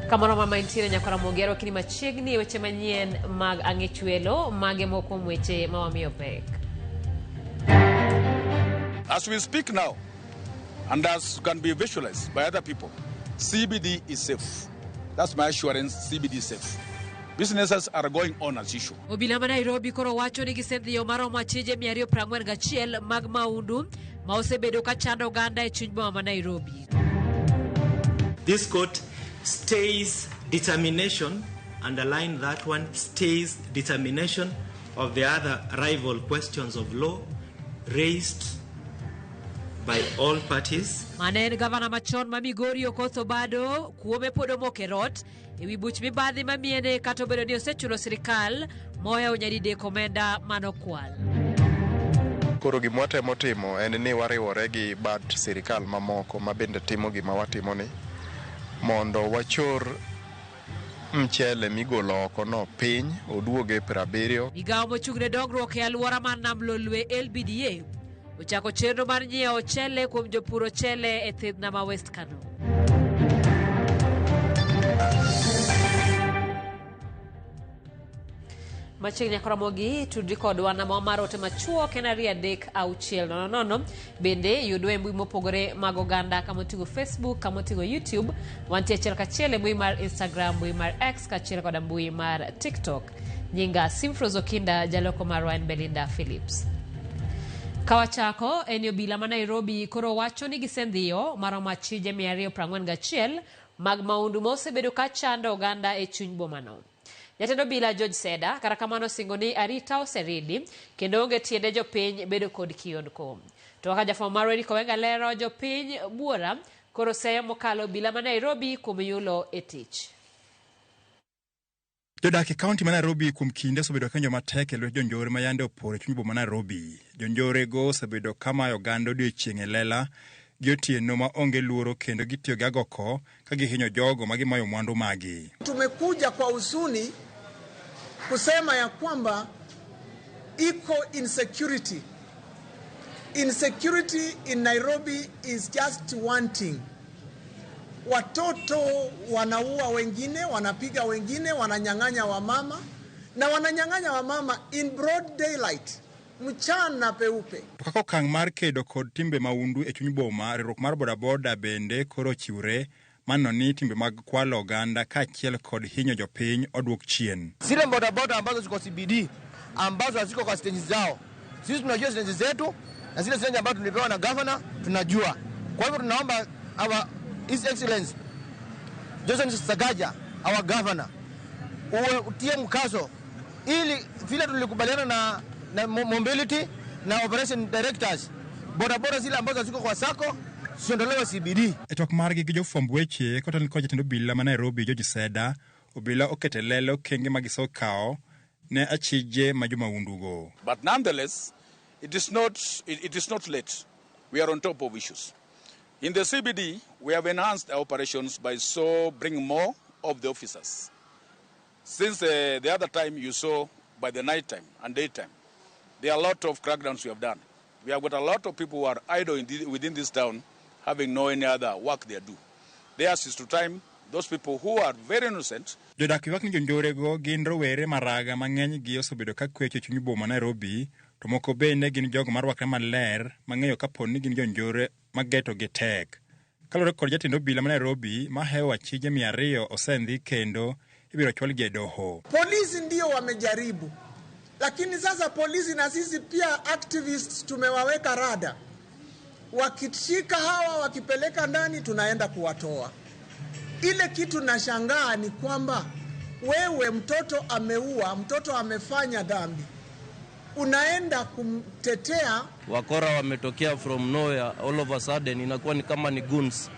Kamoro mama intiere nyakwara Mogero kini machiegni e weche manyien mag ang'ech welo mage moko kuom weche ma wamiyo pek. As we speak now, and as can be visualized by other people, CBD is safe. That's my assurance, CBD is safe. Businesses are going on as usual. Obila ma Nairobi koro wacho ni gisedhiyo maromo achije 241 mag maundu ma osebedo ka chando oganda e chuny boma ma Nairobi. This court stays determination, underline that one, stays determination of the other rival questions of law raised by all parties. Mane en gavana machon ma Migori Okoth Obado kuome pod omoko e rot e wi buch mibadhi ma miene kata obedo ni osechulo sirikal mohewo nyadidek omenda manokwal. Koro gima watemo timo en ni wariwore gi bad sirikal mamoko ma bende timo gima watimoni mondo wachor mchele migolo oko no piny oduog e 70. Migawo mochung' ne dongruok e alwora mar Nam Lolwe LBDA ochako chenro mar nyiewo ochele kuom jopur ochele e thidhna ma West Kano. Machiegni nyaka Ramogi, tudri kodwa namba mar ote machuok en 23600. Bende yudwa e mbui mopogore mag oganda kama oting'o Facebook, kama oting'o YouTube. Wantie achiel kachiel e mbui mar Instagram, mbui mar X kaachiel koda mbui mar TikTok. Nyinga Simfros Okinda, jaloko marwa en Belinda Phillips. Kawachako en ni obila ma Nairobi koro wacho ni gisendhiyo maromo achije 241 mag maundu ma osebedo ka chando oganda e chuny bomano. Jatend obila George Seda kata kamano osingo ni arita oseridi kendo onge tiende jopiny bedo kod kiondko. To kaka jafwambo marwa Eric Owenga lero, jopiny buora koro seyo mokalo obila ma Nairobi kuom yulo e tich. Jodak e kaunti ma Nairobi kuom kinde osebedo ka winjo matek e lwet jonjore ma yande oporo e chuny boma ma Nairobi. Jonjorego osebedo ka mayo oganda odiechieng' e lela gi otieno ma onge luoro kendo gitiyo gi agoko ka gihinyo jogo ma gimayo mwandu magi. Tumekuja kwa huzuni kusema ya kwamba iko insecurity. Insecurity in Nairobi is just wanting. Watoto wanaua wengine, wanapiga wengine, wananyang'anya wamama na wananyang'anya wamama in broad daylight, mchana peupe. To kaka okang' mar kedo kod timbe mahundu e chuny boma, riwruok mar bodaboda bende koro ochiwre maneno ni timbe mag kwalo oganda kaachiel kod hinyo jopiny oduok chien. Zile bodaboda ambazo ziko CBD ambazo haziko kwa stendi zao, sisi tunajua stendi zetu na zile stendi ambazo tulipewa na governor tunajua. Kwa hivyo tunaomba our His Excellency Johnson Sakaja, our governor, uwe utie mkazo ili vile tulikubaliana na mobility na operation directors, bodaboda zile ambazo ziko kwa sako ziondolewe CBD. E twak margi gi jofwamb weche kotelne kod jatend obila ma Nairobi George Seda, obila oketo e lela okenge ma gisekawo ne achije ma jomahundugo. But nonetheless, it is not late. We are on top of issues. In the CBD, we have enhanced our operations by so bringing more of the officers. Since the other time you saw by the night time and daytime, there are a lot of crackdowns we have done. We have got a lot of people who are idle within this town, having no any other work they do. Theirs is to time those people who are very innocent. Jodak ywak ni jonjorego gin rowere maraga ma ng'enygi osebedo ka kwecho e chuny boma Nairobi, to moko bende gin jogo marwakre maler mang'eyo kapo ni gin jonjore mageto gi tek. Kaluwore kod jatend obila ma Nairobi mahewo achije 200 osendhi kendo ibiro chwalgi e doho. Polisi ndio wamejaribu, lakini sasa polisi na sisi pia activists tumewaweka rada. Wakishika hawa wakipeleka ndani tunaenda kuwatoa. Ile kitu nashangaa ni kwamba wewe mtoto ameua, mtoto amefanya dhambi, unaenda kumtetea. Wakora wametokea from nowhere all of a sudden, inakuwa ni kama ni goons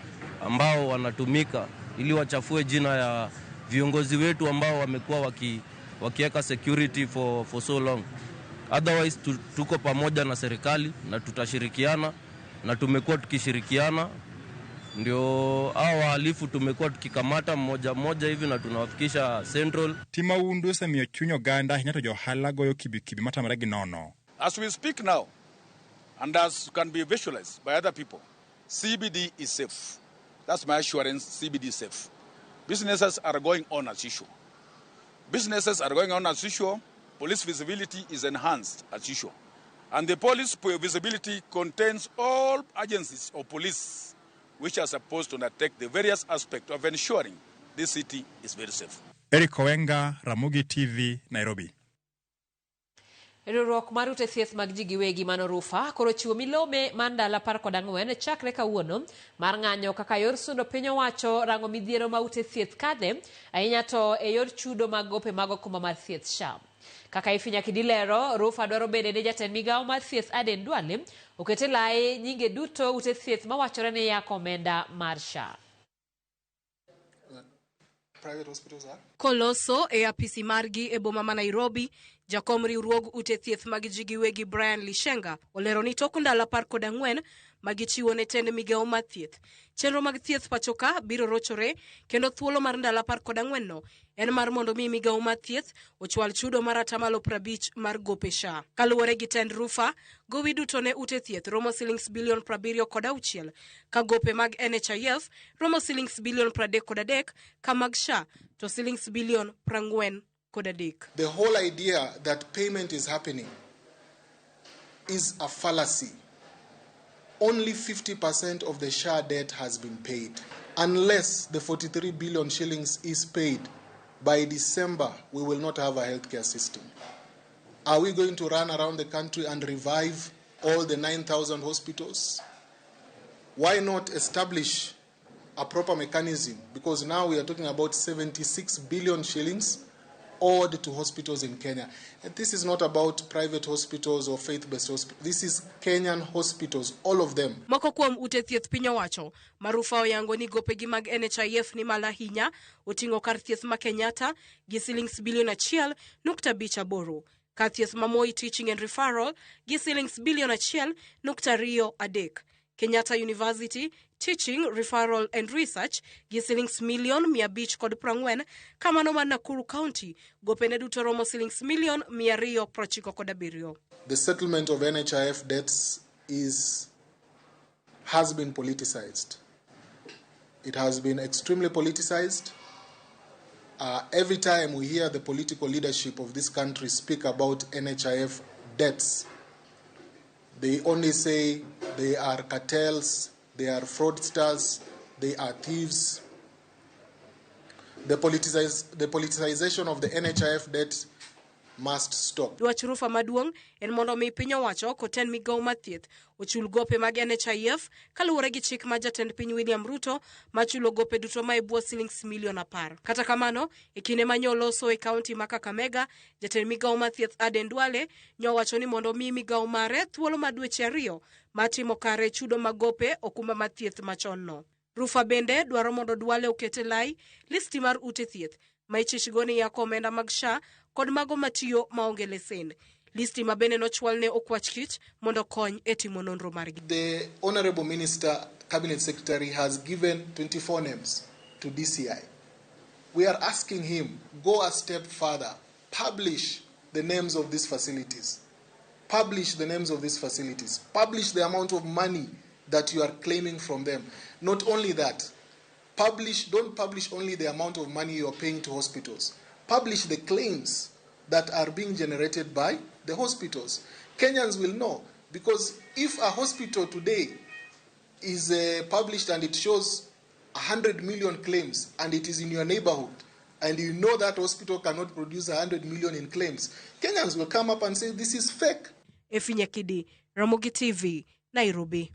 ambao wanatumika ili wachafue jina ya viongozi wetu ambao wamekuwa wakiweka security for so long. Otherwise tuko pamoja na serikali na tutashirikiana, na tumekuwa tukishirikiana, ndio hao wahalifu tumekuwa tukikamata mmoja mmoja hivi na tunawafikisha Central. Tim mahundu osemiyo chuny oganda ahinya to johala goyo kibikibi matamre gi nono. As we speak now, and as can be visualized by other people, CBD is safe. That's my assurance, CBD is safe. Businesses are going on as usual. Businesses are going on as usual. Police visibility is enhanced as usual. And the police visibility contains all agencies of police which are supposed to undertake the various aspects of ensuring this city is very safe. Eric Owenga, Ramogi TV, Nairobi. Riwruok mar ute thieth mag ji giwegi mano Rufa koro chiwo milome mar ndalo 14 chakre kawuono mar ng'anyo kaka yor sundo piny owacho rango midhiero ma ute thieth kadhe ahinya to e yor chudo mag gope mag okumba mar thieth SHA. Kaka Ifinya Kidilero, Rufa dwaro bende ni jatend migawo mar thieth Aden Duale okete lai nyinge duto ute thieth mawachore ni yako omenda mar SHA. Koloso e apisi margi e boma ma Nairobi, jakom riwruog ute thieth mag ji giwegi Brian Lishenga olero ni tok ndalo 14 magichiwo ne tend migawo mar thieth, chenro mag thieth pachoka biro rochore kendo thuolo mar ndalo 14 no en mar mondo mi migawo mar thieth ochwal chudo mar 50% mar gope SHA. Kaluwore gi tend Rufa, gowi duto ne ute thieth romo silings bilion 76, ka gope mag NHIF romo silings bilion 33, ka mag SHA to silings bilion 43. The whole idea that payment is happening is a fallacy. Only 50% of the SHA debt has been paid. Unless the 43 billion shillings is paid by December, we will not have a healthcare system. Are we going to run around the country and revive all the 9,000 hospitals? Why not establish a proper mechanism? Because now we are talking about 76 billion shillings owed to hospitals in Kenya. And this is not about private hospitals or faith-based hospitals. This is Kenyan hospitals, all of them. Moko kuom ute thieth piny owacho ma Rufa oyango ni gopegi mag NHIF ni malo ahinya oting'o kar thieth ma Kenyatta gi silings bilion 1.58, kar thieth ma Moi Teaching and Referral gi silings bilion 1.23, Kenyatta University Teaching, Referral and Research gi silings milion 540, kamano mar Nakuru County gopene duto romo silings milion 297. The settlement of NHIF debts has been politicized. It has been extremely politicized. Every time we hear the political leadership of this country speak about NHIF debts, they only say they are cartels, they are fraudsters, they are thieves. The politicization of the NHIF debt must stop. Dwach Rufa maduong' en mondo mi piny owacho koten migawo mar thieth ochul gope mag NHIF kaluwore gi chik ma jatend piny William Ruto machulo gope duto ma e bwo silings milion 10. Kata kamano, e kinde ma nyoloso e kaunti ma Kakamega, jatend migawo mar thieth Aden Duale nyowacho ni mondo mi migawo mare thuolo mar dweche 2 mar timo kare chudo mag gope okumba mar thieth machon no. Rufa bende dwaro mondo Duale oket e lai listi mar ute thieth ma ichichgo ni yako omenda mag SHA kod mago matiyo maonge lesen. Listi ma bende nochwal ne Okwach Kich mondo kony e timo nonro margi. The Honorable Minister, Cabinet Secretary, has given 24 names to DCI. We are asking him, go a step further, publish the names of these facilities. Publish the names of these facilities. Publish the amount of money that you are claiming from them. Not only that, don't publish only the amount of money you are paying to hospitals. Publish the claims that are being generated by the hospitals. Kenyans will know, because if a hospital today is published and it shows 100 million claims and it is in your neighborhood, and you know that hospital cannot produce 100 million in claims, Kenyans will come up and say this is fake. Efinya Kidi, Ramogi TV, Nairobi.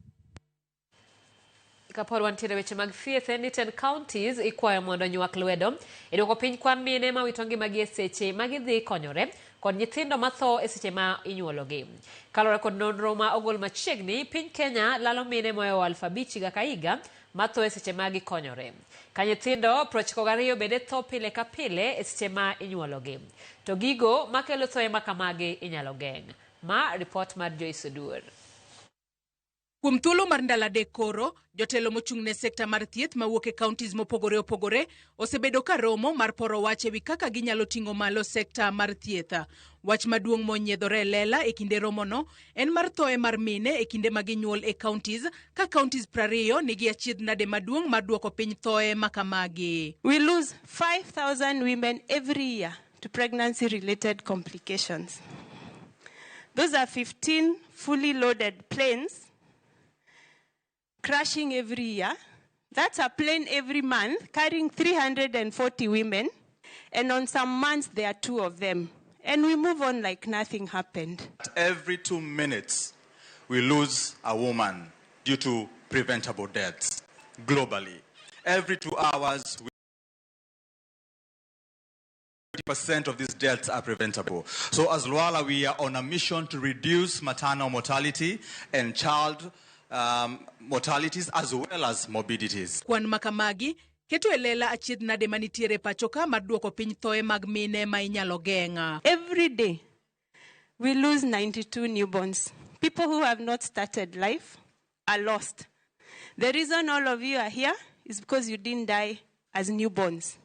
Kapod wantiere weche mag thieth en ni 10 counties ikwayo mondo nywak lwedo e duoko piny kwan mine ma wito ngimagi e seche ma gidhi konyore kod nyithindo matho e seche ma inyuologi. Kaluwore kod nonro ma ogol machiegni, piny Kenya lalo mine mohewo 5,000 higa ka higa matho e seche ma gikonyore. Ka nyithindo 92 bende tho pile ka pile e seche ma inyuologi. To gigo makelo thoe ma kamagi inyalo geng'. Ma ripot mar Joyce Oduor. Kuom thuolo mar ndalo adek koro, jotelo mochung' ne sekta mar thieth mawuok e counties mopogore opogore osebedo ka romo mar poro wach ewi kaka ginyalo ting'o malo sekta mar thieth. Wach maduong' monyiedhore e lela e kinde romono en mar thoe mar mine e kinde ma ginyuol e counties, ka counties 20 nigi achiedh nade maduong' mar duoko piny thoe ma kamagi. We lose 5,000 women every year to pregnancy-related complications. Those are 15 fully loaded planes crashing every year. That's a plane every month carrying 340 women. And on some months, there are 2 of them. And we move on like nothing happened. Every 2 minutes, we lose a woman due to preventable deaths globally. Every 2 hours, 50% of these deaths are preventable. So as Lwala, we are on a mission to reduce maternal mortality and child mortalities as well as morbidities. Kwan makamagi keto e lela achiedh nade manitiere pacho ka mar duoko piny thoe mag mine ma inyalo geng'a. Every day we lose 92 newborns. People who have not started life are lost. The reason all of you are here is because you didn't die as newborns.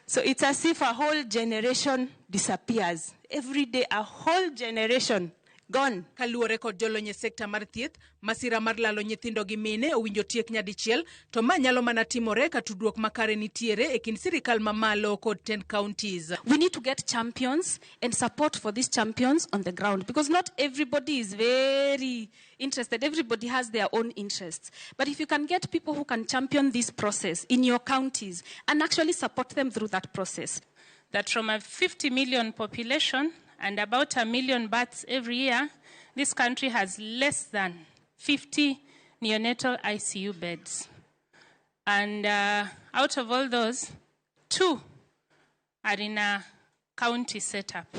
So it's as if a whole generation disappears. Every day a whole generation gone. Kaluwore kod jolony e sekta mar thieth, masira mar lalo nyithindo gi mine owinjo tiek nyadichiel, to ma nyalo mana timore ka tudruok makare nitiere e kind sirikal mamalo kod 10 counties. We need to get champions and support for these champions on the ground, because not everybody is very interested. Everybody has their own interests. But if you can get people who can champion this process in your counties and actually support them through that process. That from a 50 million population and about 1 million births every year, this country has less than 50 neonatal ICU beds. And out of all those, 2 are in a county setup.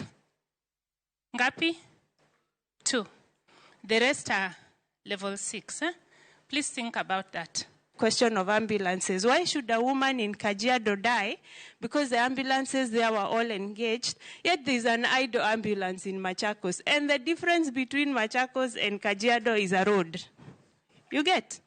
Ngapi? 2. The rest are level 6. Eh? Please think about that. Question of ambulances. Why should a woman in Kajiado die? Because the ambulances there were all engaged, yet there's an idle ambulance in Machakos. And the difference between Machakos and Kajiado is a road. You get?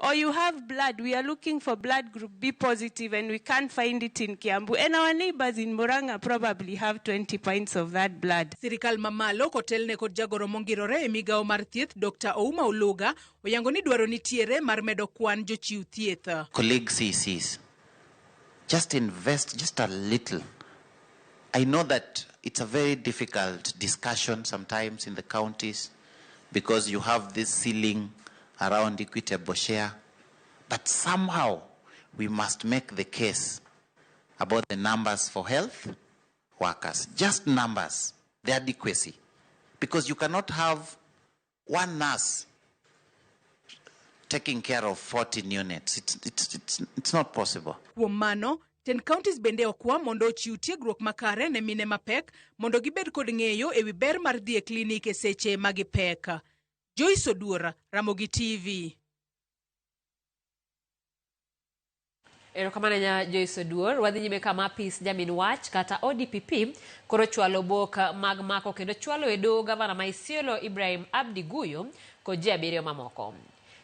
Or you have blood. We are looking for blood group B positive and we can't find it in Kiambu. And our neighbors in Murang'a probably have 20 pints of that blood. Sirikal mamalo kotelne kod jagoro mongirore e migawo mar thieth Dr. Ouma Oluga oyango ni dwaro nitiere mar medo kwan jochiw thieth. Colleague CCs, just invest just a little. I know that it's a very difficult discussion sometimes in the counties because you have this ceiling around equitable share, but somehow we must make the case about the numbers for health workers. Just numbers, the adequacy. Because you cannot have one nurse taking care of 14 units. It's not possible. Kuom mano, 10 counties bende okwa mondo ochiw tiegruok makare ne mine mapek mondo gibed kod ng'eyo ewi ber mar dhi e klinik e seche ma gipek. Joyce Oduor, Ramogi TV. Erokamano nya Joyce Oduor. Wadhi nyime kama apis jamin wach kata ODPP koro chwalo bok mag mako kendo chwalo e doho gavana ma Isiolo Ibrahim Abdi Guyo kod ji 7 mamoko.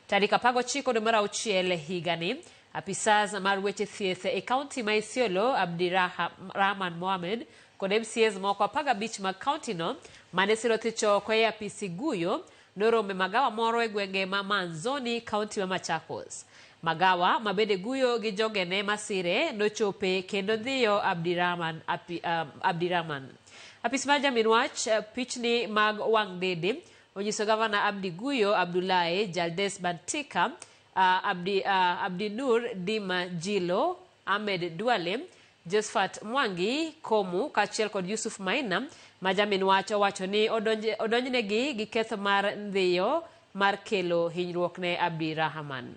Tarik 19 dwe mar auchiel higani, apisas mar weche thieth e kaunti ma Isiolo Abdirahman Mohamed kod MCAs moko 15 mag kaunti no mane siro thich oko e apisi Guyo norome magawa moro e gwenge ma Manzoni, kaunti ma Machakos. Magawa mabende Guyo gi jogene masire nochope kendo dhiyo Abdirahman. Apis mar jamin wach pichni mag wang' dede onyiso gavana Abdi Guyo Abdullahi, Jaldes Bantika, Abdinur Dima Jilo, Ahmed Duale, Josephat Mwangi Komu kaachiel kod Yusuf Maina ma jamin wach owacho ni odonjnegi gi ketho mar ndhiyo mar kelo hinyruok ne Abdirahman.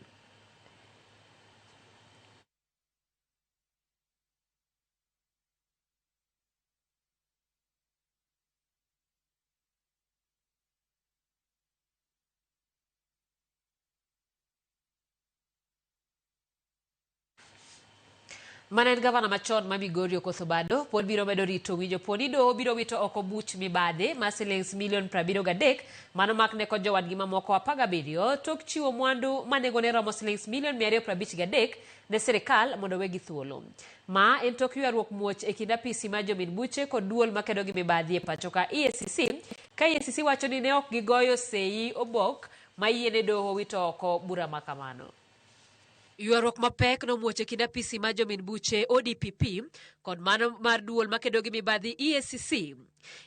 Mane en gavana machon ma Migori Okoth Obado pod biro medo rito winjo po ni doho biro wito oko buch mibadhi mar silings milion 73 mano makne kod jowadgi mamoko 17 tok chiwo mwandu ma nengone romo silings milion 253 ne sirikal mondo wegi thuolo. Ma en tok ywaruok muoch e kind apisi mar jomin buche kod duol makedo gi mibadhi e pacho ka EACC ka EACC wacho ni ne ok gigoyo seyi obok ma yiene doho wito oko bura ma kamano. Ywaruok mapek nomuoch e kind apisi mar jomin buche ODPP kod mano mar duol makedo gi mibadhi EACC.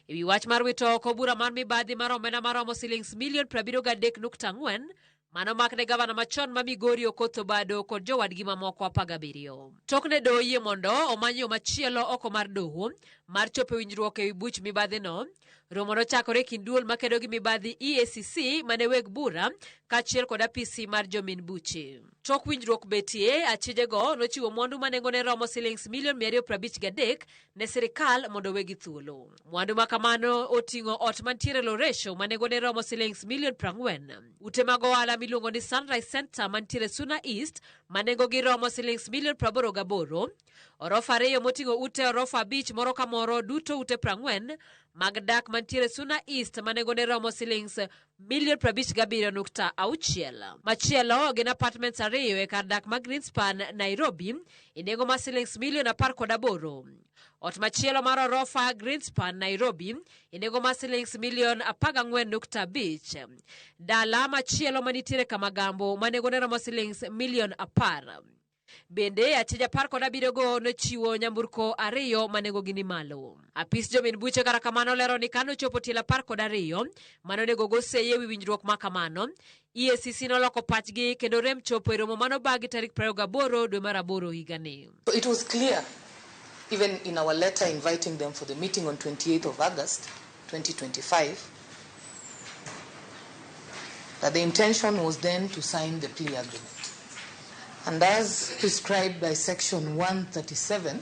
E wi wach mar wito oko bura mar mibadhi mar omenda maromo silings milion 73.4 mano makne gavana machon ma Migori Okoth Obado kod jowadgi mamoko 17. Tok ne doho yie mondo omany yo machielo oko mar doho mar chopo e winjruok ewi buch mibadhino, romo nochakore e kind duol makedo gi mibadhi EACC mane weg bura kaachiel kod apisi mar jomin buche. Tok winjruok betie, achijego nochiwo mwandu ma nengone romo silings milion 253 ne sirikal mondo wegi thuolo. Mwandu ma kamano oting'o ot mantiere Loresho ma nengone romo silings milion 40. Ute mag ohala miluongo ni Sunrise Center mantiere Suna East ma nengogi romo silings milion 88. Orofa ariyo moting'o ute orofa abich moro ka moro duto ute 40 mag dak mantiere Suna East ma nengone romo silings milion 57.6. Machielo gin apartments ariyo e kar dak ma Greenspan, Nairobi e nengo mar silings milion 18. Ot machielo mar orofa Greenspan, Nairobi e nengo mar silings milion 14.5. Dala machielo manitiere Kamagambo ma nengone romo silings milion 10. Bende achije 17 go nochiwo nyamburko ariyo ma nengogi ni malo. Apis jomin buche kata kamano lero ni kanochopo tielo 12 manonego go seyi ewi winjruok ma kamano, EACC noloko pachgi kendo rem chopo e romo manobagi tarik 28 dwe mar aboro higani. So it was clear, even in our letter inviting them for the meeting on 28th of August 2025, that the intention was then to sign the plea agreement. And as prescribed by Section 137,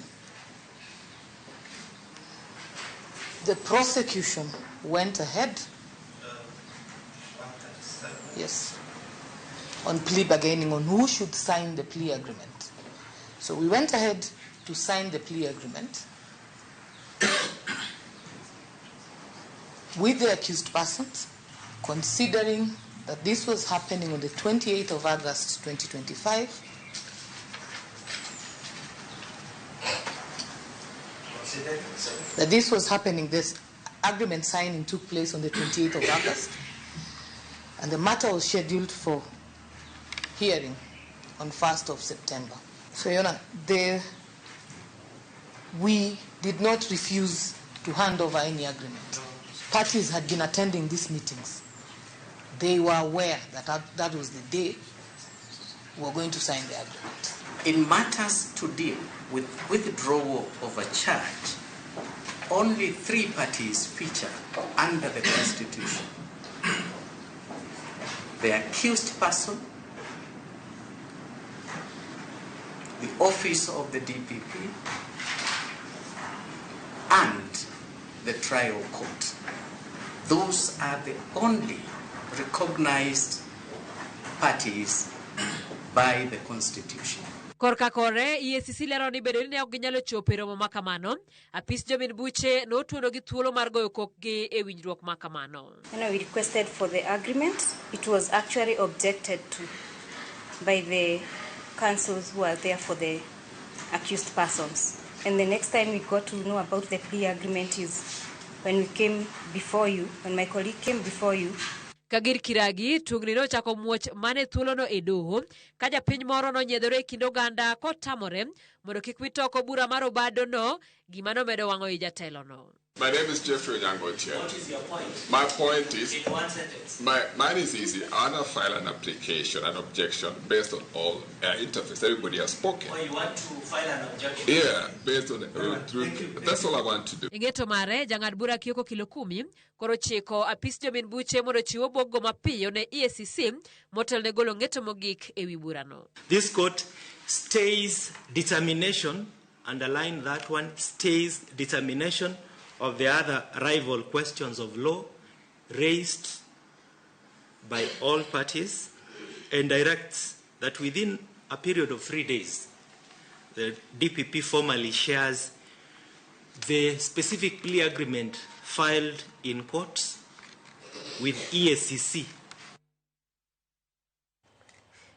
the prosecution went ahead, yes, on plea bargaining on who should sign the plea agreement. So we went ahead to sign the plea agreement with the accused persons, considering that this was happening on the 28th of August 2025. That this was happening, this agreement signing took place on the 28th of August, and the matter was scheduled for hearing on 1st of September. So, Your Honor, we did not refuse to hand over any agreement. Parties had been attending these meetings. They were aware that that was the day we were going to sign the agreement. In matters to deal with withdrawal of a charge, only three parties feature under the Constitution. The accused person, the office of the DPP, and the trial court. Those are the only recognized parties by the Constitution. Korka kore, EACC lero ni bedo ni ne ok ginyalo chopo e romo ma kamano, apis jomin buche notuono gi thuolo mar goyo kokgi e winjruok ma kamano. When we requested for the agreement, it was actually objected to by the counsels who are there for the accused persons. And the next time we got to know about the plea agreement is when we came before you, when my colleague came before you. Kagir Kiragi, tungni nochako muoch mane thuolono e doho, ka japiny moro nonyiedhore e kind oganda kotamore mondo kik wit oko bura mar Obado no, gima nomedo wang'o i jatelono. My name is Jeffrey Onyango Otieno. What is your point? My point is, In one sentence. Mine is easy. I want to file an application, an objection based on all interface. Everybody has spoken. Or you want to file an objection? Yeah, based on that's all I want to do. Ing'eto mare, jang'ad bura Kioko Kilokumi koro chiko apis jomin buche mondo ochiw obokgo mapiyo ne EACC motelo ne golo ng'eto mogik ewi burano. This court stays determination, underline that one, stays determination of the other rival questions of law raised by all parties and directs that within a period of 3 days, The DPP formally shares the specific plea agreement filed in court with EACC.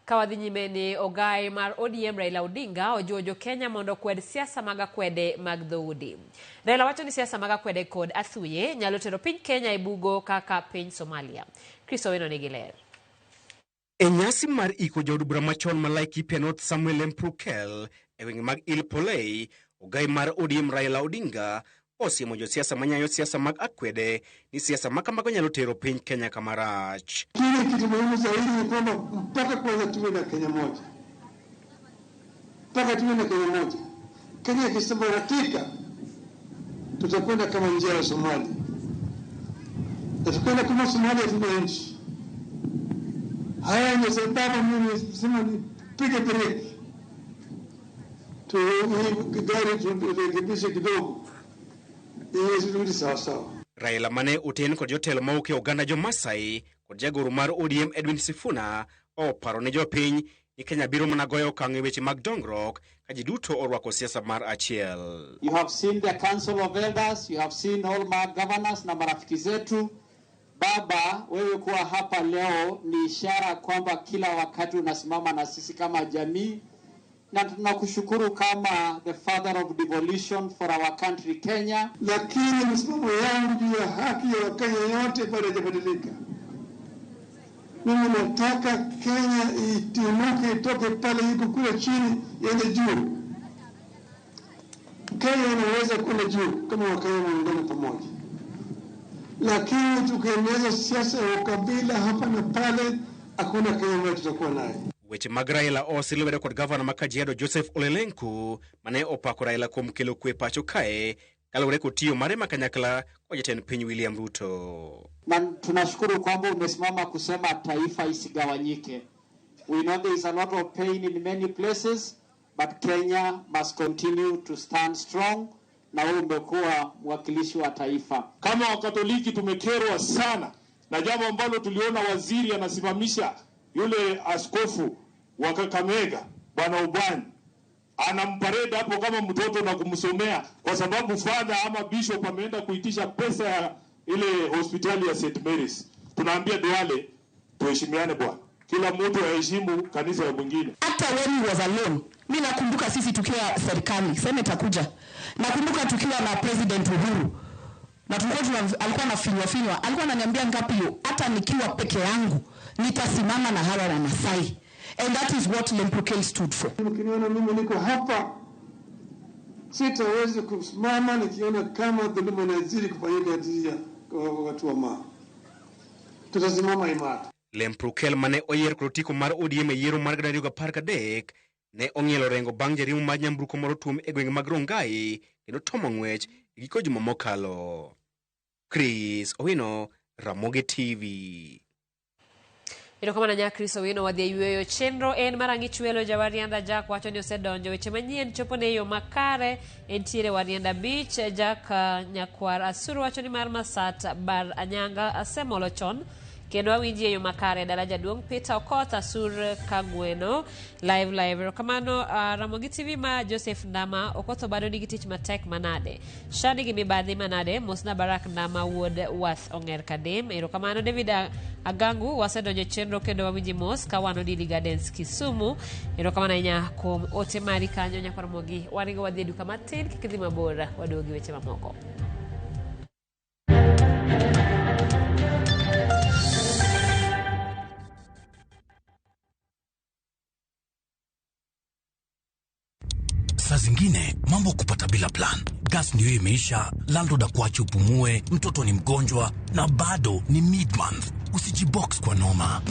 Ka wadhi nyime ni ogai mar ODM Raila Odinga ojiwo jo Kenya mondo okwed siasa mag akwede mag dhoudi. Raila wacho ni siasa mag akwede kod athuye nyalo tero piny Kenya e bugo kaka piny Somalia. Chris Owino nigi ler. E nyasi mar iko jaod bura machon ma Laikipia North Samuel Lemprukel e gwenge mag Ilpolei, ogai mar ODM Raila Odinga osiemo josiasa manyayo siasa mag akwede ni siasa ma kamago nyalo tero piny Kenya kama rach. Kile kitu muhimu zaidi ni kwamba mpaka kwanza tuwe na Kenya moja, mpaka tuwe na Kenya moja. Kenya ikisambaratika, tutakwenda kama njia ya Somalia, na tukwenda kama Somalia, tuna nchi. Haya ndio sababu mimi sema nipige breki tu hii gari turekebishe kidogo ili turudi sawa sawa. Raila mane oten kod jotelo mawuok e oganda jo-Masai kod jagoro mar ODM Edwin Sifuna oparo ne jopiny ni Kenya biro mana goyo okang' e weche mag dongruok ka ji duto orwako siasa mar achiel. You have seen the Council of Elders, you have seen all my governors na marafiki zetu. Baba, wewe kuwa hapa leo ni ishara kwamba kila wakati unasimama na sisi kama jamii, na tunakushukuru kama the father of devolution for our country Kenya. Lakini msimamo yangu juu ya haki ya Wakenya yote bado haijabadilika. Mimi nataka Kenya itimuke, itoke pale iko kule chini iende juu. Kenya inaweza kwenda juu kama Wakenya waungane pamoja, lakini tukiendeleza siasa ya ukabila hapa na pale, hakuna Kenya ambayo tutakuwa nayo. Weche mag Raila osi lwedo kod gavana ma Kajiado Joseph Ole Lenku mane opako Raila kuom kelo kwe pacho kae kaluwore kod tiyo mare ma kanyakla kod jatend piny William Ruto. Na tunashukuru kwamba umesimama kusema taifa isigawanyike. We know there is a lot of pain in many places, but Kenya must continue to stand strong, na wewe umekuwa mwakilishi wa taifa. Kama Wakatoliki tumekerwa sana na jambo ambalo tuliona waziri anasimamisha yule askofu wa Kakamega Bwana Ubani, anamparade hapo kama mtoto na kumsomea kwa sababu father ama bishop ameenda kuitisha pesa ya ile hospitali ya St. Mary's. Tunaambia Duale tuheshimiane bwana, kila mtu aheshimu kanisa ya mwingine. Hata when he was alone, mimi nakumbuka sisi tukiwa serikali, senator kuja, nakumbuka tukiwa na President Uhuru na tulikuwa alikuwa anafinywa finywa, alikuwa ananiambia ngapi hiyo, hata nikiwa peke yangu nitasimama na hawa wa Masai. And that is what Lemprukel stood for. Mkiniona mimi niko hapa, sitaweza kusimama nikiona kama dhuluma inazidi kufanyika dhidi ya watu wa Maa. Tutasimama imara. Lemprukel mane oyier kod otiko mar ODM e yiero mar 2013 ne ong'ielo rengo bang' jariembo mar nyamburko moro tuom e gwenge mag Rongai kendo tomo ng'wech e giko juma mokalo. Chris Owino, Ramogi TV. Erokamano nya Chris Owino, wadhi e yueyo. Chenro en mar ang'ich welo. Jawarianda Jack wacho ni osedonjo weche manyien chopo ne yo makare entiere Warianda Beach. Jack Nyakwar Asuru wacho ni mar Masat Bar Anyanga asemolo chon kendo awinji e yo makare. Daraja duong' Peter Okoth Asur Kagweno live live. Erokamano Ramogi TV ma Joseph Ndama Okoth bado nigi tich matek manade, shani gi mibadhi manade. Mosna Barak Ndama wuod Wath Ong'er Kadem. Erokamano David Agangu, wasedonjo chenro kendo wawinji mos ka wan Odili Gardens Kisumu. Erokamano ahinya kuom ote mari kanyo nyakwar Ramogi. Waringo wadhi e duka matin, kik idhi mabor, waduogi weche mamoko. Saa zingine mambo kupata bila plan. Gas ndio imeisha, landlord akuache upumue, mtoto ni mgonjwa na bado ni mid-month. Usijibox kwa noma.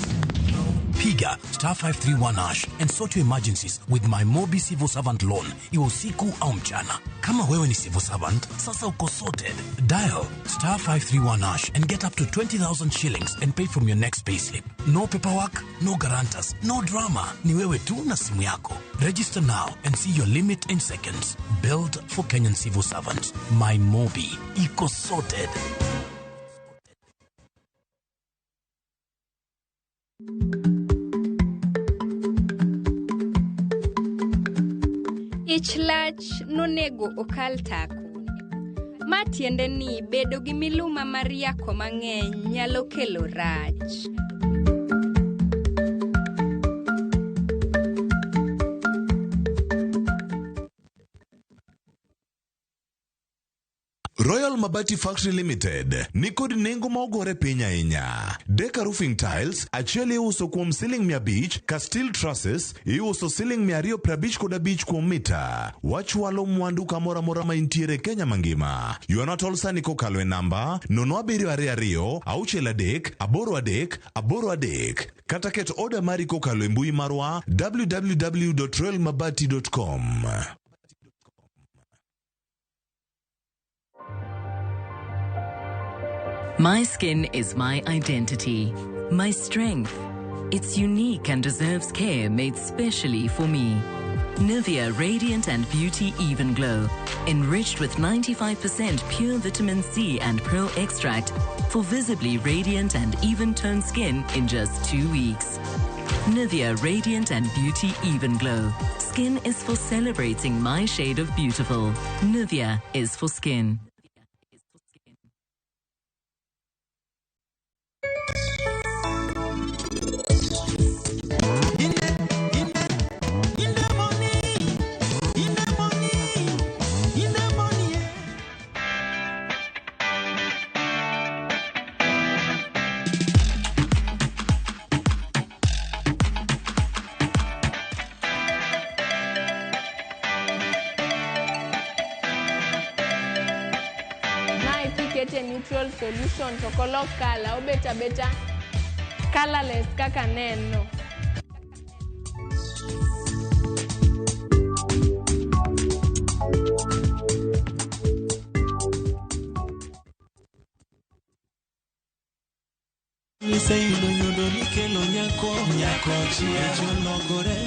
Piga star 531 hash and sort your emergencies with my Mobi Civil Servant Loan, iwe usiku au mchana. Kama wewe ni civil servant, sasa uko sorted. Dial star 531 hash and get up to 20,000 shillings and pay from your next payslip. No paperwork, no guarantors, no drama. Ni wewe tu na simu yako. Register now and see your limit in seconds. Built for Kenyan civil servants. My Mobi. Iko sorted. Ich Ich lach nonego okal tako. Ma tiende ni bedo gi miluma mar yako mang'eny nyalo kelo rach. Royal Mabati Factory Limited ni kod nengo ma ogore piny ahinya. Deka Roofing Tiles achiel iuso kuom siling 500 ka steel trusses iuso siling 255 kuom mita. Wachwalo mwandu kamoro amora ma intiere Kenya mangima. Ywana tol sani kokalo e namba 0722 63 83 83 kata ket oda mari kokalo e mbui marwa www.royalmabati.com. My skin is my identity, my strength. It's unique and deserves care made specially for me. Nivea Radiant and Beauty Even Glow, enriched with 95% pure vitamin C and pearl extract for visibly radiant and even toned skin in just 2 weeks. Nivea Radiant and Beauty Even Glow. Skin is for celebrating my shade of beautiful. Nivea is for skin. Mae kikete neutral solution to ok olok colour, obet abeta colourless kaka ne en no. Iseyudo nyodo mikelo nyako nyako chia chologore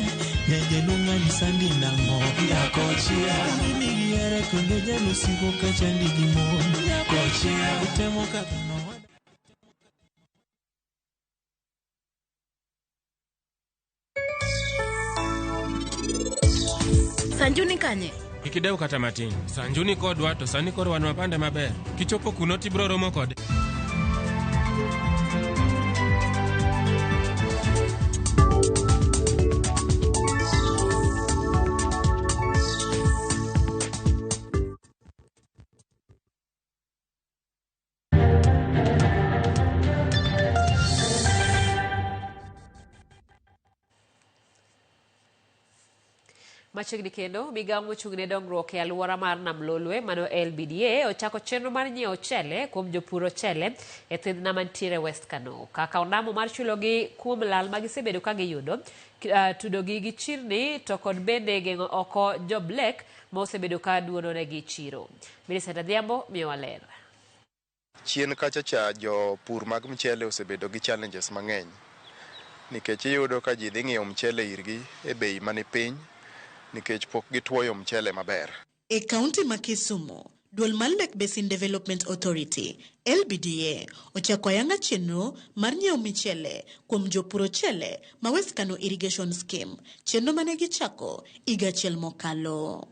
nyajaluong' sandi nang'o nyako chia mimi gihere kendo jalosiko kachandi gi mon nyako chia utemo kadho Sanjuni kanye? Kik idew kata matin. Sanju ni kodwa to sani koro wan wapande maber. Kichopo kuno tibiro romo kode. Machiegni kendo, migawo mochung' ne dongruok e alwora mar Nam Lolwe mano LBDA ochako chenro mar nyiewo ochele kuom jopur ochele e thidhna mantiere West Kano. Kaka ondamo mar chulogi kuom lal ma gisebedo ka giyudo, tudogi gi chirni to kod bende geng'o oko jo Blek ma osebedo ka duononegi chiro. Millicent Adhiambo miyowa ler. Chien kacha cha jopur mag mchele osebedo gi challenges mang'eny nikech iyudo ka ji dhi ng'iewo mchele irgi e bei mani piny nikech pok gituoyo mchele maber. E kaunti ma Kisumu, duol mar Lake Basin Development Authority, LBDA, ochako ayanga chenro mar nyiewo michele kuom jopur ochele ma West Kano Irrigation Scheme, chenro mane gichako higa achiel mokalo.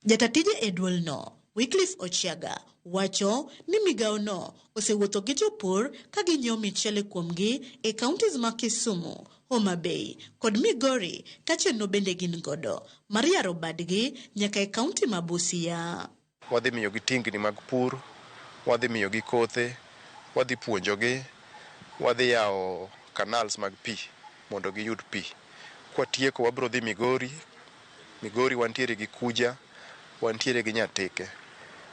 Jatatije e duolno, Wycliffe Ochiaga, wacho ni migawono osewuotho gi jopur ka ginyiewo michele kuomgi e counties ma Kisumu, Homa Bay kod Migori ka chenro bende gin godo mar yaro badgi nyaka e kaunti ma Busia. Wadhi miyogi tingni mag pur, wadhi miyogi kothe, wadhi puonjogi, wadhi yawo canals mag pi mondo giyud pi. Kwatieko wabiro dhi Migori, Migori wantiere gi Kuja, wantiere gi Nyatike.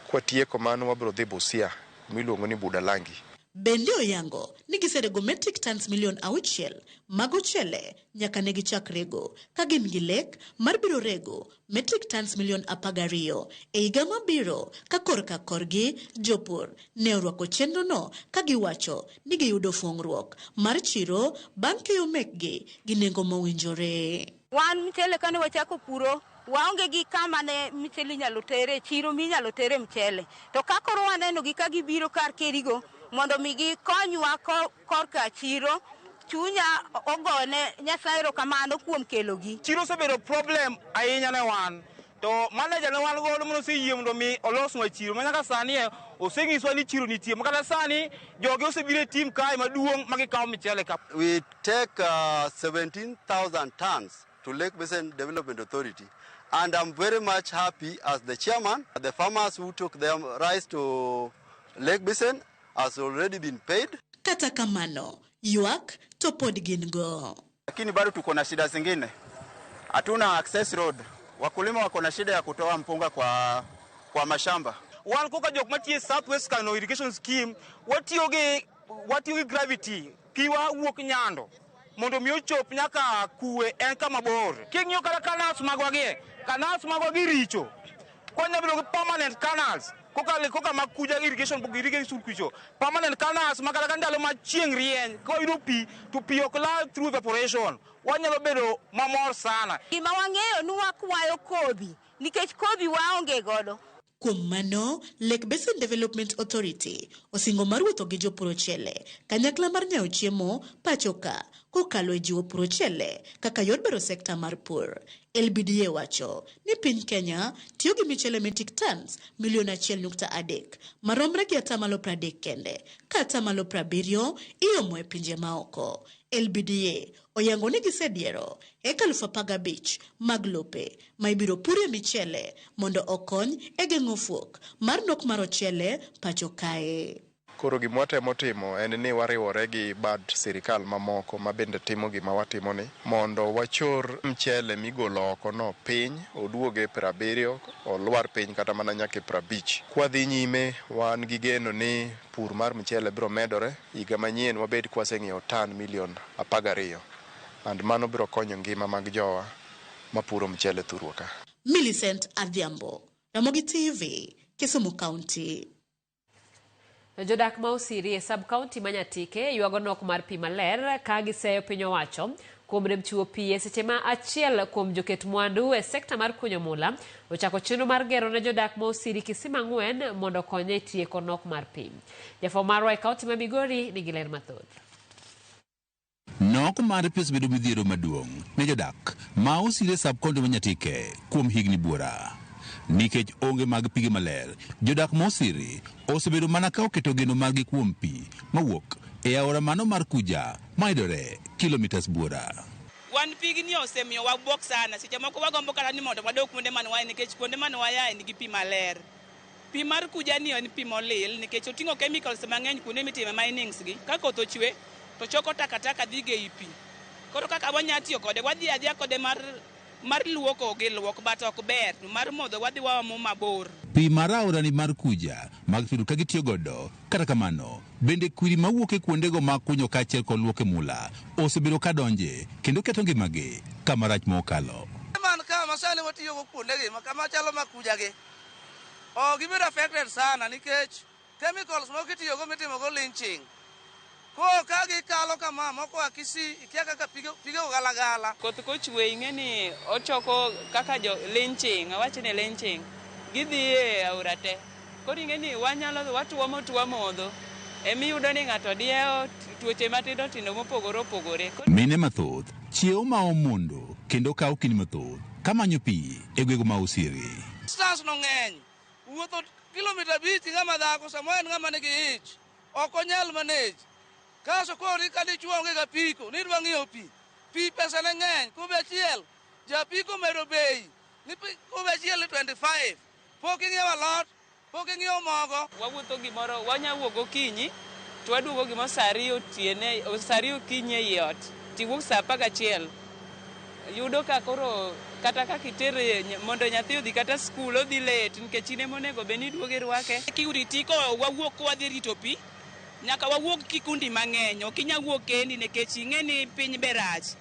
Kwatieko mano wabiro dhi Busia miluongo ni Budalangi. Bende oyango ni giserego metric tons milion 6 mag ochele nyaka ne gichak rego ka gin gi lek mar biro rego metric tons milion 12 e higa mabiro ka korka korgi jopur ne orwako chenrono ka giwacho ni giyudo fuong'ruok mar chiro bang' keyo mekgi gi nengo mowinjore. Wan mchele kane wachako puro waonge gi kama ne mchele inyalo tere chiro minyalo tere mchele to ka koro waneno gi ka gibiro kar kerigo mondo mi gikonywa korka chiro Chunya ogone Nyasaye erokamano kuom kelogi. Chiro osebedo problem ahinya ne wan. To manager ne wan godo mane oseyie mondo mi olosnwa chiro ma nyaka sani e osenyiswa ni chiro nitie. Ma kata sani jogi osebiro e team kae maduong' ma gikawo michele ka. We take 17,000 tons to Lake Basin Development Authority, and I'm very much happy as the chairman. The farmers who took their rice to Lake Basin has already been paid. Kata kamano, ywak to pod gin go. Lakini bado tuko na shida zingine, hatuna access road. Wakulima wako na shida ya kutoa mpunga kwa mashamba. Wan koka jok matiyo South West Kano Irrigation Scheme, watiyo gi gravity, pi wa wuok Nyando mondo mi ochop nyaka Kuwe en kama bor. King'iyo kata canals magwa gi, canals magwa gi richo. Kwanya bedo gi permanent canals, koka mag Kuja irrigation, irrigation kucho. Permanent canals ma kata ka ndalo ma chieng' rieny, koyudo pi, to pi ok lal through evaporation. Wanyalo bedo mamor sana. Gima wang'eyo ni wakwayo kodhi, nikech kodhi waonge godo. Kuom mano, Lake Basin Development Authority osingo mar wuotho gi jopur ochele kanyakla mar nyayo chiemo pacho ka kokalo e jiwo pur ochele kaka yor bero sekta mar pur. LBDA wacho ni piny Kenya tiyo gi michele metric tons milion 1.3 maromre gi 30% kende ka 70% iomo e pinje maoko. LBDA oyango ni gisediero eka 15,000 mag lope ma ibiro purie michele mondo okony e geng'o fuok mar nok mar ochele pacho kae. Koro gima watemo timo en ni wariwore gi bad sirikal mamoko ma bende timo gima watimo ni mondo wachor mchele migolo oko no piny oduoge 70, olwar piny kata mana nyaka 50. Kwadhi nyime wan gi geno ni pur mar mchele biro medore higa manyien wabed kwaseng'iewo tan milion 12 and mano biro konyo ngima mag jowa mapuro mchele thurwa ka. Millicent Adhiambo, Ramogi TV, Kisumu County. Jodak ma Osiri e sub-county ma Nyatike ywago nok mar pi maler ka giseyo piny owacho kuom rem chiwo pi e seche ma achiel kuom joket mwandu e sekta mar kunyo mula ochako chenro mar gero ne jodak ma Osiri kisima 4 mondo okonye e tieko nok mar pi. Jafwambo marwa e kaunti ma Migori nigi ler mathoth. Nok mar pi osebedo midhiero maduong' ne jodak ma Osiri e sub-county ma Nyatike kuom higni buora. Nikech onge mag pige maler, jodak ma Osiri osebedo mana ka oketo geno margi kuom pi mawuok e aora mano mar Kuja mayudore kilomitas buora. Wan pigni osemiyo wabuok sana, seche moko wagombo kata ni mondo wadog kuonde mane waye nikech kuonde mane wayae nigi pi maler. Pi mar Kuja ni en pi molil nikech oting'o chemicals mang'eny kuonde mitime minings gi. Ka koth ochwe to choko takataka dhi ge i pi. Koro kaka wanya tiyo kode, wadhi adhiya kode mar luoko gi luok but ok ber, mar modho wadhi waomo mabor. Pi mar aorani mar Kuja mag tudo ka gitiyo godo, kata kamano bende kwiri mawuok e kuondego mag kunyo kaachiel kod luok e mula osebedo ka donje kendo keto ngimagi kama rach mokalo. Man ka masani watiyogo kuondegi kama chalo ma Kuja gi, oh, gibedo affected sana nikech chemicals moko itiyogo mitimogo lynching. Ko ka gikalo kama moko a Kisii ikia kaka pige ogalagala. Koth kochwe ing'e ni ochoko kaka jo lynching, awach ni lynching, gidhi e aora te. Koro ing'e ni wanyalo watuomo tuo modho, emiyudo ni ng'ato diewo tuoche matindo tindo mopogore opogore. Mine mathoth chiewo ma omondo kendo kawo kinde mathoth kamanyo pi e gwenge ma Osiri. Distance no ng'eny, wuotho kilomita 5 ng'ama dhako samoro en ng'ama nigi ich, ok onyal manage. Kaso koro ka dichuo onge ga apiko, ni idwa ng'iewo pi. Pi pesa ne ng'eny, kube achiel, japiko medo bei, ni kube achiel ni 25. Pok ing'iewo alot, pok ing'iewo mogo. Wawuotho gimoro, wanya wuok gokinyi, to waduogo gimoro saa 2 otieno, saa 2 okinyi ei ot, tiwuok saa 11. Yudo ka koro kata kaka itere mondo nyathi odhi kata skul odhi late nikech in ema onego bed ni iduogo irwake. Security ko wawuok wadhi rito pi, nyaka wawuog kikundi mang'eny, ok inyal wuok kendi nikech ing'e ni piny be rach.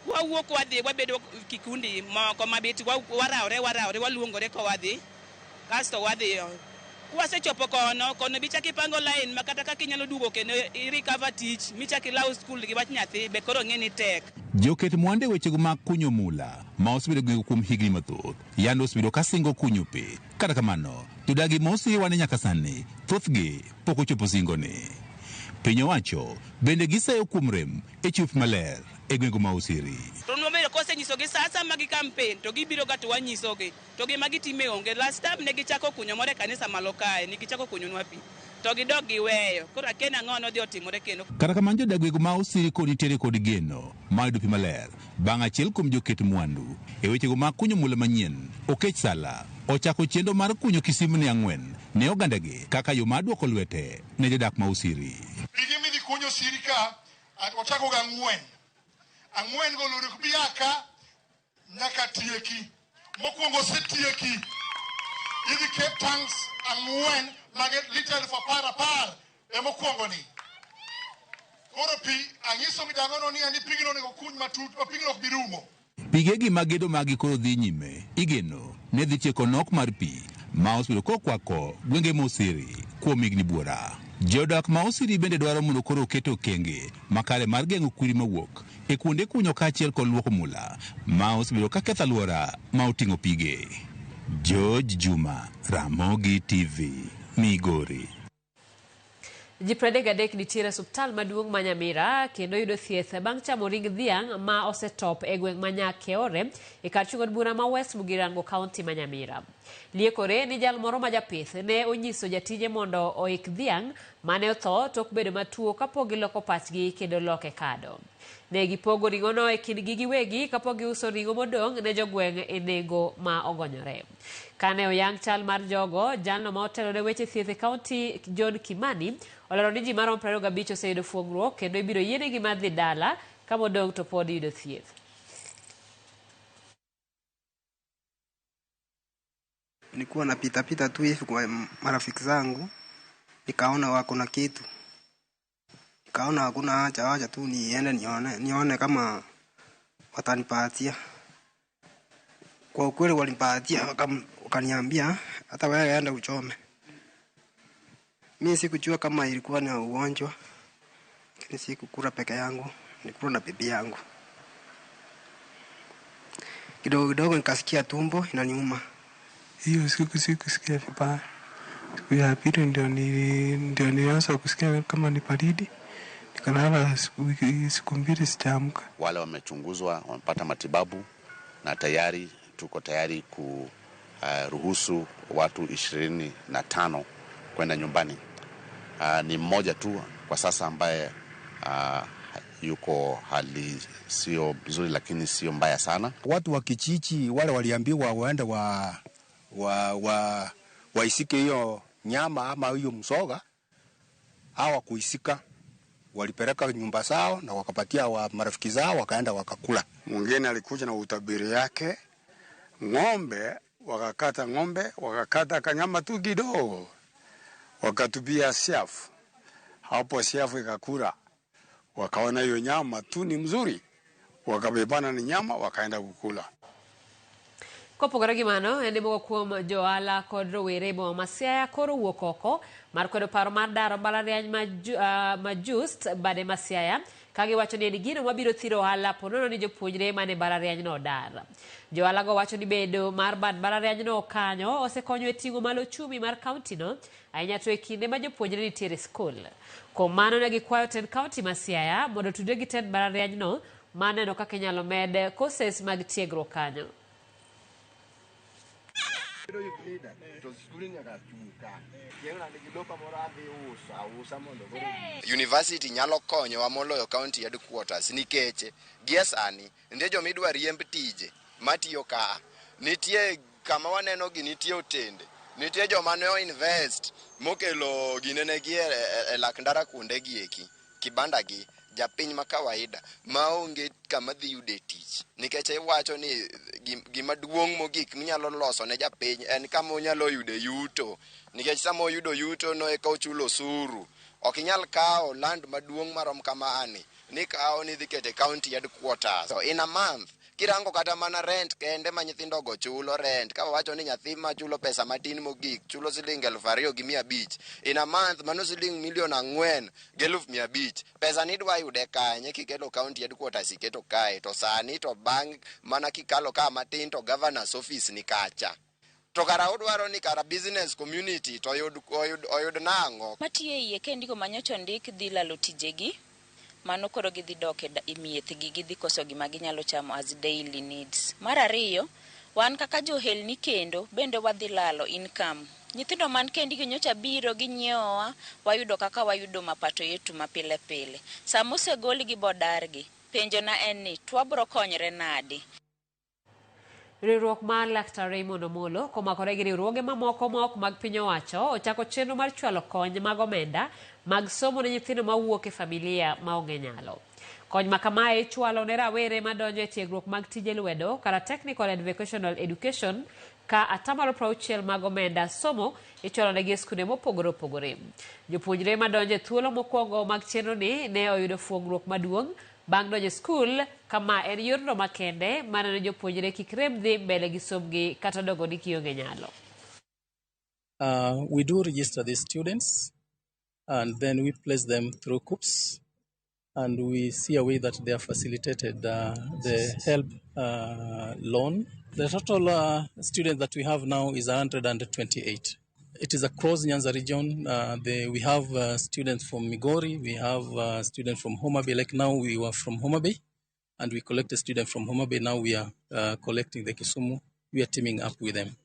Wawuok wadhi wabedo kikundi moko mabit warawre waluongore ka wadhi, kasto wadhi. Kwasechopo kono, kono bi chak ipango line ma kata kaka inyalo duogo kendo i recover tich, michak ilaw skul gi wach nyathi be koro ng'e ni tek. Joket mwandu e wechego mag kunyo mula ma osebedo gwenge kuom higni mathoth yande osebedo ka singo kunyo pi. Kata kamano, jodagi ma Osiri wane nyaka sani thothgi pok ochopo singoni. Piny owacho bende gisayo kuom rem e chiwo pi maler e gwenge ma Osiri. To nwabedo kosenyisogi sa asaya gi campaign to gibiro ga to wanyisogi to gima gitime onge. Last time ne gichako kunyo moro e kanisa malo kae, ne gichako kunyonwa pi to gidok giweyo. Koro akia ni ang'o nodhi otimore kendo. Kata kamano jodak gwenge ma Osiri kod nitiere kod geno mar yudo pi maler bang' achiel kuom joket mwandu e wechego mag kunyo mula manyien Okech Sala ochako chenro mar kunyo kisimni 4 ne ogandagi kaka yo mar duoko lwete ne jodak ma Osiri. Pige midhi kunyo Osiri ka ochako ga 4. 4 go lori ok bi a ka nyaka tieki. Mokwongo osetieki. Idhi ket tanks 4 mag lita 10,000 emokwongo ni. Koro pi ang'iso midangono ni ani pigno onego kuny matut ma pigno ok bi rumo. Pigegi mag gedo magi koro dhi nyime igeno ne dhi tieko nok mar pi ma osebedo kokwako gwenge ma Osiri kuom higni buora. Jodak ma Osiri bende dwaro mondo koro oket okenge makare mar geng'o kwiri mawuok e kuonde kunyo kaachiel kod luoko mula ma osebedo ka ketho alwora ma oting'o pige. George Juma, Ramogi TV, Migori. Ji 33 nitiere e osiptal maduong' ma Nyamira kendo yudo thieth bang' chamo ring dhiang' ma osetop e gweng' ma Nyakeore e kar chung' od bura ma West Mugirango, kaunti ma Nyamira. Liekore ni jal moro ma japith ne onyiso jatije mondo oik dhiang' mane otho tok bedo matuo kapok giloko pachgi kendo loke kado. Ne gipogo ring'ono e kindgi giwegi kapok giuso ring'o modong' ne jogweng' e nengo ma ogonyore. Kane oyang chal mar jogo, jalno ma otelo ne weche thieth e kaunti John Kimani olero ni ji maromo 25 oseyudo fuong'ruok kendo ibiro yienegi mar dhi dala ka modong' to pod yudo thieth. Nilikuwa napita pita tu hivi kwa marafiki zangu, nikaona wako na kitu, nikaona hakuna haja, wacha tu niende nione kama watanipatia. Kwa ukweli walinipatia, wakaniambia hata wewe enda uchome. Mimi sikujua kama ilikuwa na ugonjwa, lakini sikukula peke yangu, nilikula na bibi yangu. Kidogo kidogo nikasikia tumbo inaniuma. Hiyo siku sikusikia vibaya. Siku ya pili ndio nilianza kusikia kama ni baridi. Nikalala siku 2 sijaamka. Wale wamechunguzwa wamepata matibabu na tayari tuko tayari kuruhusu watu 25 kwenda nyumbani. Ni mmoja tu kwa sasa ambaye yuko hali sio nzuri lakini sio mbaya sana. Watu wa kijiji wale waliambiwa waende waisike hiyo nyama ama hiyo msoga, hawakuisika. Walipeleka nyumba zao na wakapatia wa marafiki zao, wakaenda wakakula. Mwingine alikuja na utabiri yake, ng'ombe wakakata ng'ombe, wakakata kanyama tu kidogo, wakatupia siafu. Hapo siafu ikakula, wakaona hiyo nyama tu ni mzuri, wakabebana ni nyama wakaenda kukula. Kopogore gi mano, en moko kuom johala kod rowere e boma ma Siaya koro wuok oko mar kwedo paro mar daro mbalariany ma Just bade ma Siaya ka giwacho ni en gino mabiro thiro ohala ponono ni jopuonjre mane mbalarianyno odar. Johala go wacho ni bedo mar bad mbalarianyno kanyo osekonyo e ting'o malo uchumi mar kauntino, ahinya to e kinde ma jopuonjre nitiere e skul. Kuom mano ne gikwayo tend kaunti ma Siaya mondo otudre gi tend mbalarianyno mar neno kaka inyalo med courses mag tiegruok kanyo. University nyalo konyowa moloyo county headquarters nikech gie sani nitie joma idwa riemb tije matiyo kaa, nitie kama waneno gi nitie otende, nitie joma ne o-invest mokelo ginene gi e lak ndara kuonde gi eki kibanda gi japiny ma kawaida maonge kama dhi yude tich nikech iwacho ni gima duong' mogik minyalo loso ne japiny en kama onyalo yude yuto nikech sama oyudo yuto no eka ochulo osuru. Ok inyal kawo land maduong' marom kama ni kawo ni idhi kete county headquarters. So in a month kirango kata mana rent kende ma nyithindo go chulo rent, ka wawacho ni nyathi ma chulo pesa matin mogik chulo siling 2,500 in a month, mano siling 4,500,000. Pesa ni idwa yude kanye kikelo county headquarters iketo kae to sani to bang' mana kikalo ka matin to governor's office ni kacha. To kara udwaro ni kara business community to oyud nang'o? Matiyo e iye kendiko manyocha ondik dhi lalo tijegi, mano koro gidhi dok e miethgi, gidhi koso gima ginyalo chamo as daily needs. Mar ariyo, wan kaka johelni kendo bende wadhi lalo income. Nyithindo man kendigi nyocha biro ginyiewowa, wayudo kaka wayudo mapato yetu mapile pile. Sama osegolgi bodargi, penjona en ni to wabro konyre nade? Riwruok mar Laktar Raymond Omolo komakore gi riwruoge mamoko ma ok mag piny owacho ochako chenro mar chwalo kony mag omenda mag somo ne nyithindo mawuok e familia maonge nyalo. Kony ma kamae ichwalo ne rawere madonjo e tiegruok mag tije lwedo kata Technical and Vocational Education ka 60% mag omenda somo ichwalo negi e skunde mopogore opogore. Jopuonjre madonjo e thuolo mokwongo mag chenroni ne oyudo fuong'ruok maduong' bang' donjo e skul kama en yorno makende maneno jopuonjre kik rem dhi mbele gi sombgi kata dongo ni gionge nyalo. We do register the students and then we place them through COOPs, and we see a way that they are facilitated the help loan. The total students that we have now is 128. It is across Nyanza region. We have students from Migori, we have students from Homa Bay. Like now we were from Homa Bay, and we collect a student from Homa Bay. Now we are collecting the Kisumu. We are teaming up with them.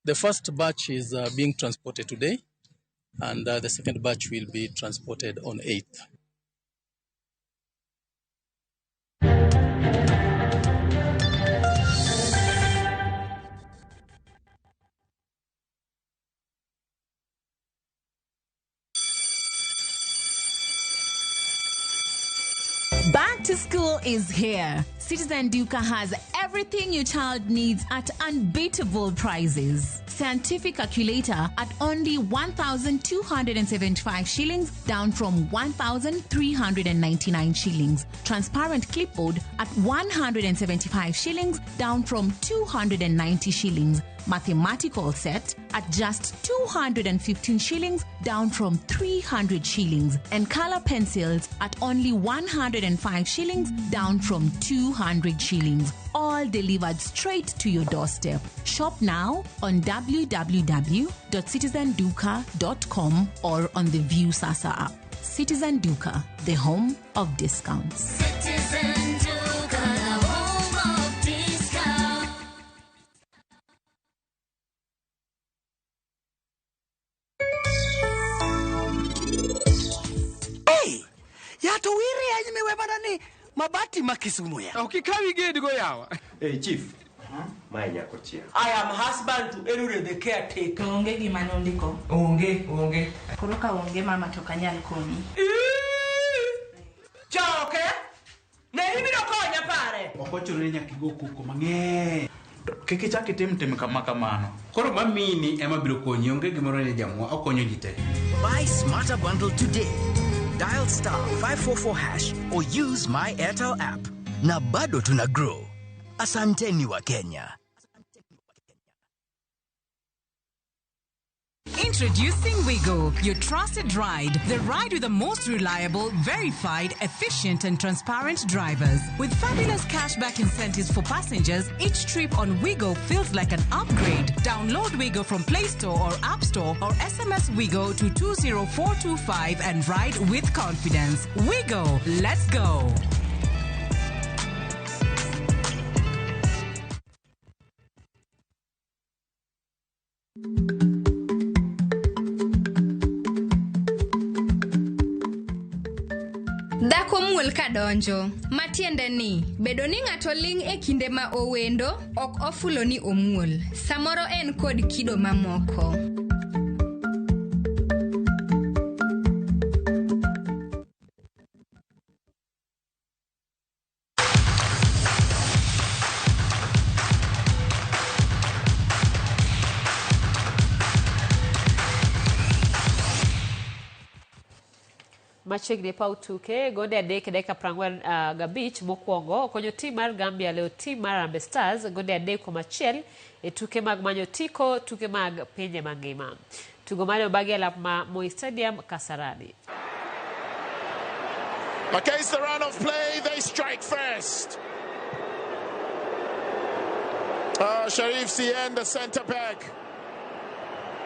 The first batch is being transported today, and the second batch will be transported on 8th. Back to school is here. Citizen Duka has everything your child needs at unbeatable prices. Scientific calculator at only 1,275 shillings, down from 1,399 shillings. Transparent clipboard at 175 shillings, down from 290 shillings. Mathematical set at just 215 shillings, down from 300 shillings. And color pencils at only 105 shillings, down from 200 shillings. All delivered straight to your doorstep. Shop now on www.citizenduka.com or on the Viusasa app. Citizen Duka, the home of discounts. Citizen Duka, the home of discounts. Hey! Ya to wiri aji miwe bana ni mabati ma Kisumu ya. Ok ikawi ged go yawa. Hey chief. Mae nyako chia. I am husband to Elure the caretaker. Onge gima nondiko. Onge. Koro ka onge mama to ok anyal konyi. Choke! Ne ibiro konya pare. Ok ochuno ni nyaka igo koko mang'eny. Kik ichak itim tim kama kamano. Koro mamini ema biro konyi, onge gimoro ni jamwa, okonyo ji te. Buy Smarter Bundle today. Dial star 544 hash or use my Airtel app. Na bado tuna grow. Asanteni wa Kenya. Introducing Wigo, your trusted ride. The ride with the most reliable, verified, efficient, and transparent drivers. With fabulous cashback incentives for passengers, each trip on Wigo feels like an upgrade. Download Wigo from Play Store or App Store or SMS Wigo to 20425 and ride with confidence. Wigo, let's go. Dhako muol ka donjo, matiende ni bedo ni ng'ato ling' e kinde ma owendo ok ofulo ni omuol. Samoro en kod kido mamoko. Machiegni paw tuke gonde 3 dakika 45 mokwongo okonyo tim mar Gambia loyo tim mar Harambee Stars gonde 3-1 e tuke mag manyo tiko tuke mag pinje mangima. Tugo mane obagi e lap ma Moi Stadium Kasarani. Against the run of play, they strike first. Sharif Sien, the centre back.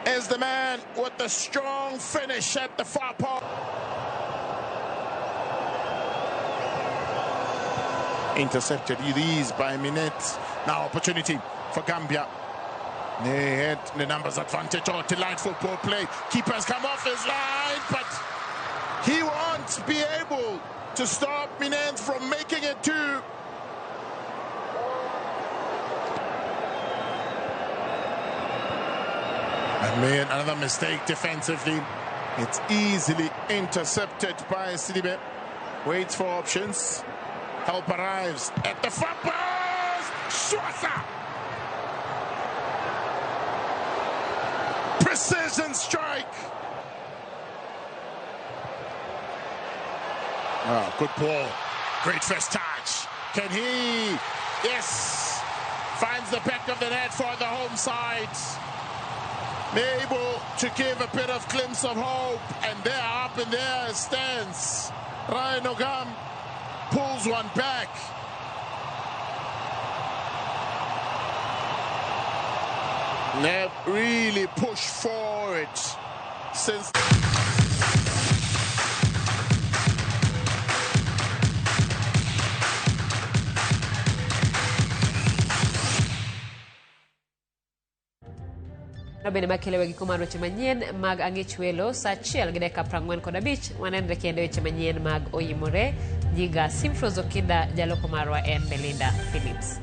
is the man with the strong finish at the far post. Intercepted with ease by Minette. Now opportunity for Gambia. They had the numbers advantage. Oh, delightful poor play. Keeper's come off his line, but he won't be able to stop Minette from making it two. And man, another mistake defensively. It's easily intercepted by Sidibe. Waits for options. Help arrives at the front post. Schwarzer. Precision strike. Oh, good ball. Great first touch. Can he? Yes. Finds the back of the net for the home side. Able to give a bit of glimpse of hope. And there, up in there stands Ryan Ogam. Pulls one back. They've really pushed forward since. No bende makelo giko mar weche manyien mag ang'ich welo saa 1:45 wanenre kendo weche manyien mag oyimore. Nyinga Simfrozo Kinda, jaloko marwa en Belinda Phillips.